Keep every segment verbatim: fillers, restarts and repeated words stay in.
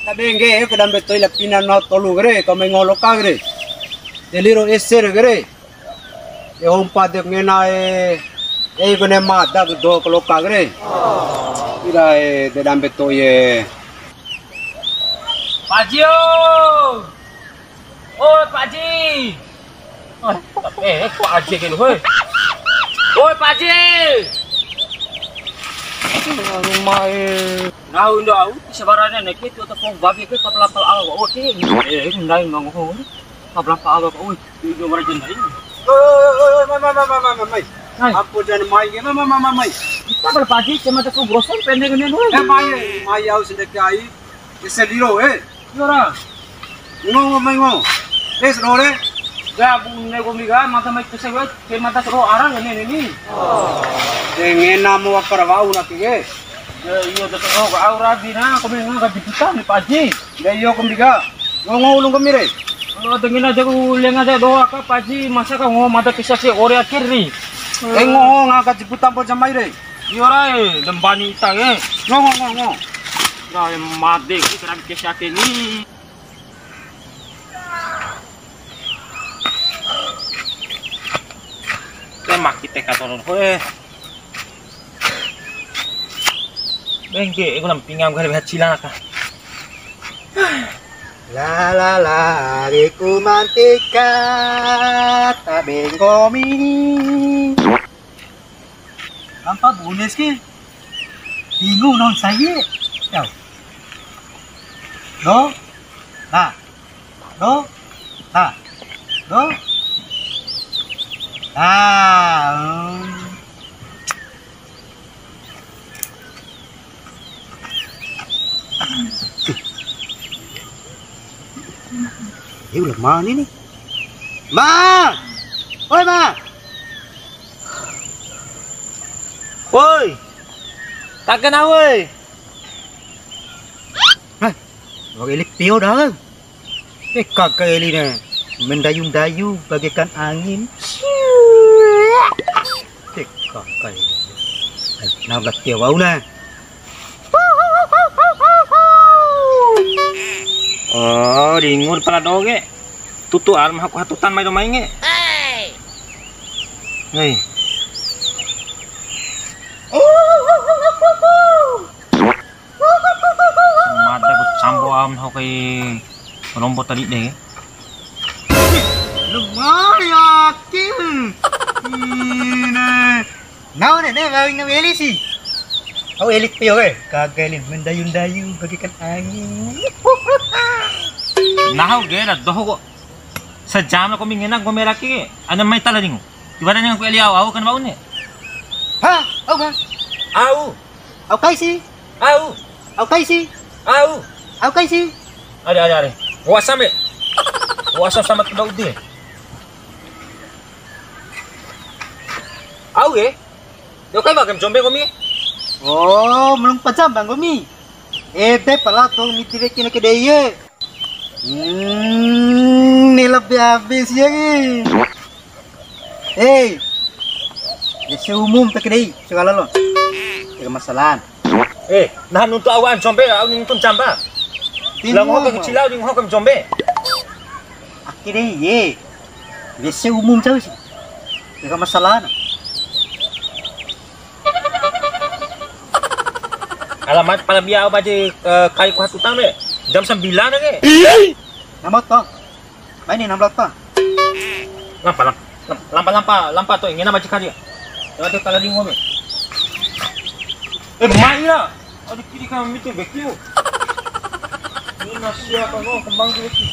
Tabe ngge'e ke dambe to'i la Pina nahu tolu ke re, kau mai ngoho loka ke re. De liro ese re ke re. De hompa de ngena e, e kone mada ke doho ke loka ke re. Ira e de dambe to'i e. Pak Haji, o. Oi, Pak Haji. Oi, eh, Pak Haji ke lu, hoi. Oi, Pak Haji. Rumah e. Nahu ndau, sabarane neke tu atau fong babi ke kapal-kapal awak. Oke. Eh, ndai nang ho. Kapal-kapal awak. Oi, itu mara jendai. Oi, oi, oi, oi, mai, mai, mai, mai, mai, mai. Hai. Apa jan mai ke, mai, mai, mai, mai, mai. Kita berpaji, cuma tu grosen pendek ini, hoi. Eh, mai, mai, au sendek ai. Ese liro, eh. Iyo ra. Ngo, ngo, mai ngo. Es, no, re. Ga, bu, ne, kombi ga, mata mai kese, we, ke mata sero arang, ne, ne, ni. De ngena mo wakar wa'u na ke. Ya, iyo, tetep, oh, au rabi na, kombi nga gaji buta ni, Pak Haji. De iyo, kombi ga. Ngo, ngo, ulung kombi re. Kalau dengan aja ku lenga aja doa ka, Pak Haji, masa ka ngo mata kese se ore akhir ni. Eh, ngo, nga gaji buta mpo jamai re. Iyo ra, eh, dembani ita ke. Ngo, ngo, ngo, ngo. Nah, made ku kira ke sake ni. Te maki te ka toron ko, eh. Bengke, aku lam pingam kali haji lah ka. La, la, la, ariku mantika, ta bengkomi. Lampa bunes ke. Bingung nahu saje. Yau. Do. Na. Do. Na. Do. Na. Hmm. Eh, udah mana ini? Ma! Oi, Ma! Woi! Taka na, woi! Hah? Wa'u eli pio dah. Eh, kaka eli na. Mendayu-dayu bagaikan angin. Eh, kaka eli. Eh, na belah pio wa'u na. Oh, ringu pala doho ke. Tutu ar maha ku hatutan mai do mai nge. Hei. Mada ku cambo am nahu kai rombo tadi de. Lumayan, Kim. Ine. Nahu ne, ne, bawing na weli si. Au eli pio we, kagak eli mendayu-dayu bagaikan angin. Nahu ge la doho ko. Sejam la kombi ngena kombi laki ke. Ana mai tala dingu. Ibaratnya aku eli au, au kan bau ne. Ha, au ma. Au. Au kai si. Au. Au kai si. Au. Au kai si. Are, are, are. Wasa me. Wasa sama tu Daud de. Au e. Yo kai ba kem jombe komi. Oh, melung pajam bang komi. Ede pala tong miti weki na ke dei e. Hmm, ini lebih habis ya ki. Hei. Ya seumum tak ke dei, segala lo. Tidak masalah. Eh, nah nuntu awan jombe, au nuntu jamba. Lah ngoho ke cilau di ngoho ke jombe. Ake dei ye. Biasa umum cau si. Tidak masalah. Alamat pala bia au baje, eh, kai ku hatutan be. Jam sembilan ake. Nama to? Mai ni enam belas ta. Lampa, lampa, lampa, lampa, lampa to, ngena maji kali ya. Ada kala di ngome. Eh, mai ya. Ada kiri kami tu bekiu. Ini masih apa kau kembang tu beki.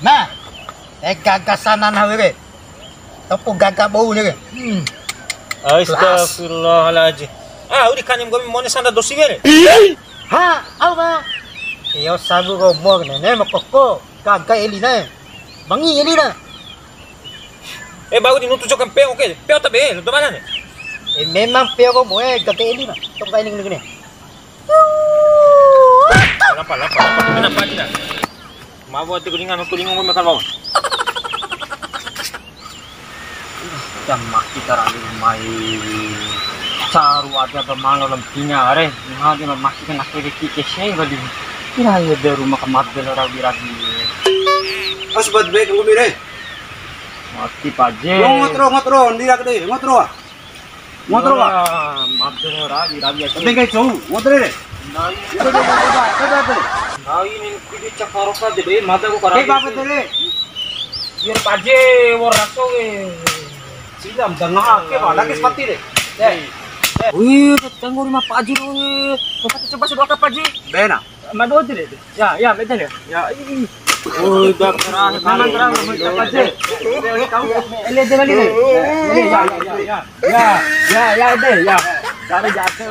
Nah, eh gagasan anak wege. Topo gaga bau ni ke. Hmm. Astagfirullahaladzim. Ah, udi kanim gomi mone sanda dosi were. Ha, au ma. Iyo sabu ko mo ne ne mo koko. Gaga eli na. Bangi eli na. Eh, bau di nutu jokan peo ke. Peo tabe, lu mana ne? Eh, memang peo ko mo e gaga eli na. Tok kai ni ni. Lampa, lampa, lampa. Kenapa tidak? Mabo ati kuningan, kuningan gue makan bawang. Jam maki tarali mai. Caru ada pemangau lempinga are. Nah, dia maki kena kiri kiri sih bali. Ira ya de ruma ka made lo rawi-rawi. As bat baik nggomi re. Mati Paje. Ngotro, ngotro, ndirak de, ngotro. Ngotro, Pak. Made rawi, rawi aja. Penting kai cou, ngotro re. Ndai. Itu dia, itu dia, itu dia. Ndai ni kudu cakaro ka de, mada ku karawi. Eh, Bapak Dele. Biar Paje, wor raso ke. Silam, tengah ke, mana ke sepati de. Eh. Wih, tengok rumah Paje dong. Coba, coba sedoa ke Paje. Bena. Mado aja deh. Ya, ya, beda ya. Ya, ini. Oh, udah keras. Memang keras, memang keras aja. Kau, ele aja balik deh. Ini, ya, ya, ya, ya. Ya, ya, ya, deh, ya. Dari jatuh.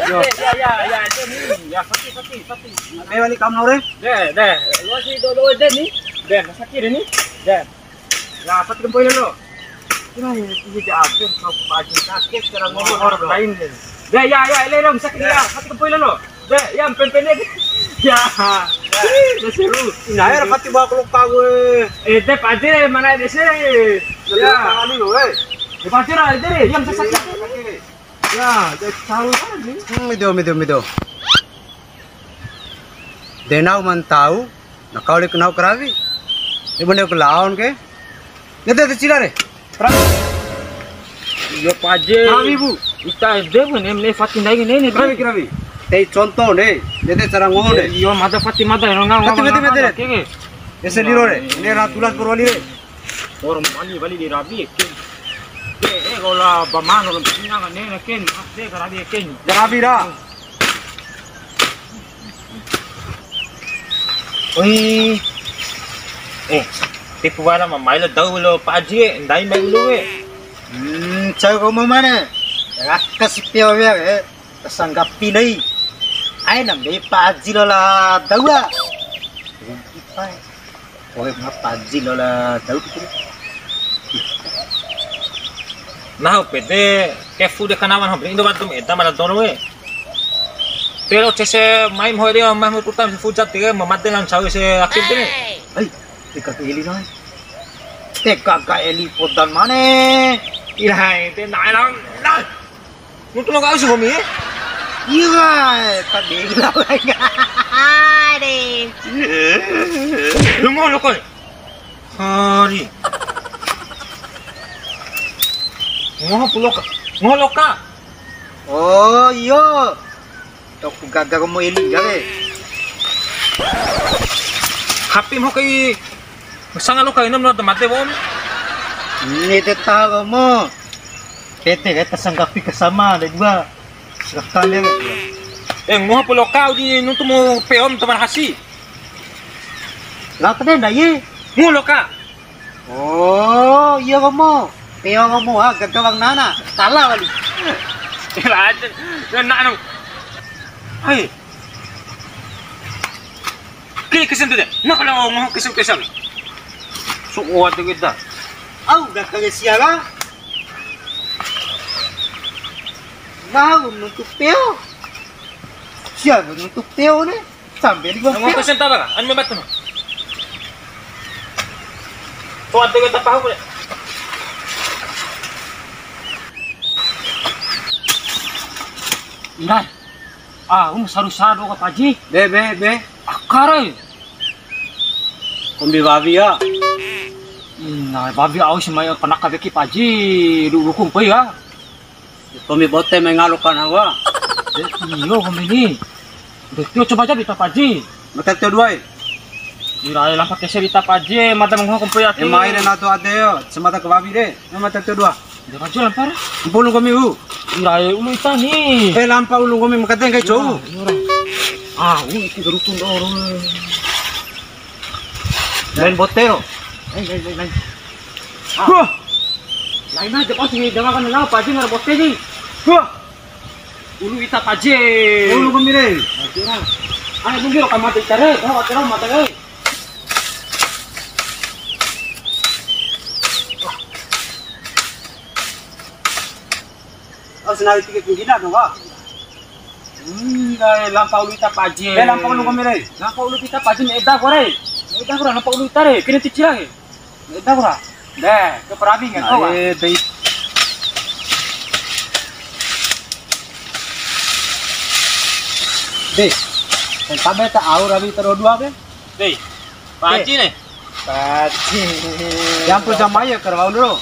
Yo. Ya, ya, ya, ya, ini. Ya, sakit, sakit, sakit. Deh, balik kamu, Nore. Deh, deh. Lu sih, do, do, deh, nih. Deh, sakit deh, nih. Deh. Ya, pati kempoi lalo. Kira ya, iya, dia aja, kau pagi sakit, sekarang ngomong orang lain deh. Ya, ya, ya, ele dong, sakit ya, pati kempoi lalo. Ya, ya, pempene. Ya, ya, seru. Nah, ya, pati bawa kelupa gue. Eh, teh, pati, mana ada sih? Ya. Tangan dulu, eh. Ya, pati lah, itu deh, yang sakit. Ya, dia tahu aja. Hmm, itu, itu, itu. De nahu ma ntau, na kau wali ku nahu karawi. De bune ku laon ke. Nete te cila re. Karawi. Iyo, Paje. Karawi, Bu. Ita ede, Bu, ne, ne, fati ndai, ne, ne, karawi, karawi. Tei contoh, ne. Nete cara ngoho, ne. Iyo, mada fati, mada, no, ngau, fati, ngau, fati, ngau, fati, ne. Oke, oke. Ese liro, ne. Ini ratulan purwali, ne. Orang mani bali di rabi, ke. Ke, eh, kalau ba mano, kalau punya, kan, ne, ke. Ade, karawi, ke. Karawi, dah. Oi. Eh, tipu wala ma mai lo dau lo Paji e, ndai mai ulu e. Hmm, cau ko mane? Raka si pio we, eh, tasanggapi ndai. Ai na mbei Paji lo la dau a. Rugi pai. Oe ma Paji lo la dau pitu. Nahu pede ke fu de kanawan ho, indo batu eda mala dono e. Pero cese mai mo de, mai mo tutam fuja te, ma mate lan sawi se akhir de. Ai, teka ke eli nai. Teka ka eli podan mane. Ilahai, te nai lan. Nai. Nuntu lo kau si komi? Iya, tak bilang. Aduh. Lu mau lo koi? Hari. Ngoho pu loka. Ngoho loka. Oh, iyo. Tok gaga ko mo eli gawe. Hapi mo kai sanga loka ina mena mate wom. Ini te tahu ko mo. Tete kai tasanggapi ke sama ada dua. Silakan ya. Eh, ngoho pu loka di nuntu mo peom teman hasi. Lah tadi ndak ye? Mu loka. Oh, iya kamu. Peo kamu, ah, gaga bang nana. Kalah wali. Lah, aja. Nak anu. Hai. Kiri kesen tu deh. Nak kalau ngomong kesen-kesen. Suwa tu kita. Au, dah kagak siaga. Mau nutup peo. Siaga nutup peo ni. Sampai di bawah. Ngomong pesen taba ka? Anu membat tu. Tuan tu kita paham boleh. Indah. Ah, um saru sado ka Paji. Be, be, be. Akare. Kombi wawi ya. Nah, wawi au si mai panaka beki Paji. Du dukung pe ya. Kombi bote mengalukan hawa. Eh, iyo, kombi ni. Betio coba aja pita Paji. Mata tio dua e. Irae lampa kese pita Paji, mata mengho kompo ya. E mai re nato ade yo, semata ke wawi re. Mata tio dua. Dia maju lampa re. Mpulu kombi u. Irae ulu ita ni. Eh, lampa ulu kombi makate kai cou. Ah, u iki gerutun doro. Lain bote yo. Lain, lain, lain, lain. Wah. Lain aja pas ni, jangan kan lao Paji ngar bote ni. Wah. Ulu ita Paji. Ulu kombi re. Ayo tunggu lo kamar ita re. Kau kata lo mata kau. Oh, senari tiga pinggiran dong, Pak. Hmm, dai, lampa ulu ita Paji. Eh, lampa ulu kombi re. Lampa ulu ita Paji, eda kore. Eda kore, lampa ulu ita re. Kini cicil lagi. Eda kore. Deh, ke perabi nggak tahu, Pak? Eh, dai. Deh. Tabe ta au rawi tero dua be. Dei. Paci ne. Paci. Yang puja mai ya karwau dulu.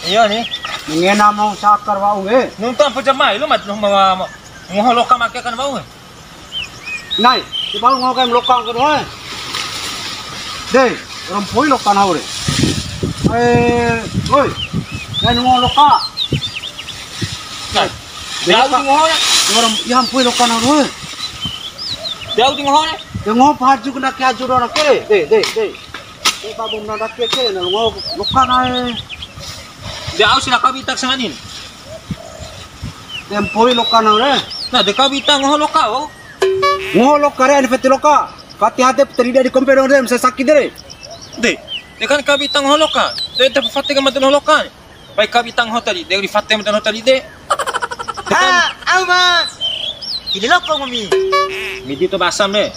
Iya ni. Ngena mau sa karwau e. Nuntu puja mai lu mat mau ngoho loka make kan mau. Nai, ti bau ngoho kai loka kan wau. Dei, orang poi loka nau re. Eh, oi. Kai ngoho loka. Nah, dia aku ngoho ya. Orang yang poi loka nau re. Dia aku ngoho ya. Yang ngoho pahaju kena kiaju orang kere. Dei, dei, dei. Coba bom nanda keke na ngoho loka nai. De au sila kabi tak sanganin. Tempoi loka na re. Na de kabi tak ngoho loka o. Ngoho loka re, ani fati loka. Fati hate puteri dia di kompe dong re, masa sakit re. De, de kan kabi tak ngoho loka. De te fati ka mate ngoho loka. Pai kabi tak ngoho tadi, de ri fate mate ngoho tadi de. Ha, au ma. Ini loko ngomi. Midi to basam de.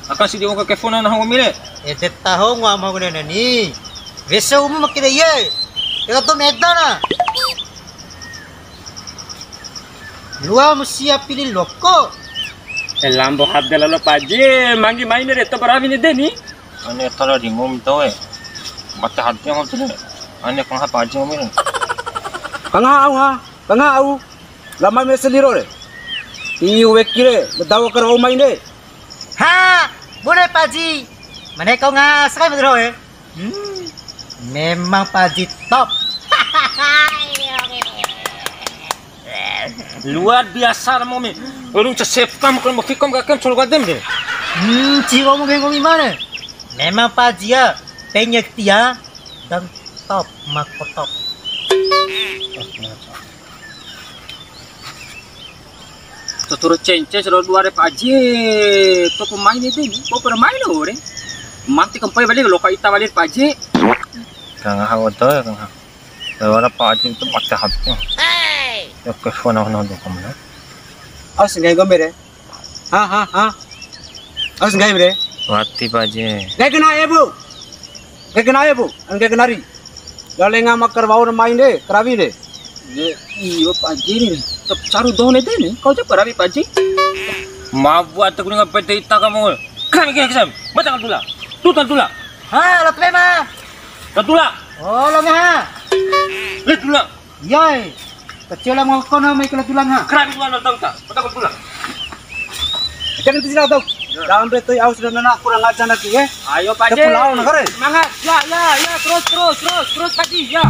Aka si di waka kefona nahu mire. Ede taho ngua ma guna nani. Wese umu makire ye. Eka to meda na. Lua musia pili loko. E lambo hade lalo paji, manggi maine re to barawi ni deni. Ane tala di ngom to e. Mate hade ngom to. Ane kang ha paji ngom. Kang ha au ha, kang ha au. Lama me seliro re. Ti weki re, dawa karo main re. Ha, bune Paji. Mane kau ngasai ma doho e. Hmm, memang Paji top. Luar biasa ra momi. Urung cesep kam kalau mau fikom gak kan solo gadem de. Hmm, ciwa mau genggo gimana? Memang Paji ya, penyek dia dan top, mako top. Tuturu cence sero dua re Paji. To pemain ede ni, ko pemain lo re. Mati kempai balik loka ita balik Paji. Kang ha oto ya kang ha. Wara Paji itu mati hati. Ya ke fona fona do kamu ya. Aus nggahi gombe re. Ha ha ha. Aus nggahi re. Wati Paji. Nggahi kena ya bu. Nggahi kena ya bu. Nggahi kenari. Lalenga ma karwau na main de, karawi de. Ye, iyo Paji ni. Tep caru doho ne de ni. Kau ja karawi Paji. Ma buat aku dengan P T ita kamu. Kami kira kisam. Mata kau tula. Tutan tula. Ha, lo tule ma. Kau tula. Oh, lo ha. Le tula. Yai. Kecil lah mau kau nama ikut tulang ha. Karawi tula nonton ta. Mata kau tula. Jangan di sini tau. Jangan betul aus dan anak kurang ajar lagi ya. Ayo Paji. Pulau negara. Semangat. Ya ya ya terus terus terus terus Paji ya.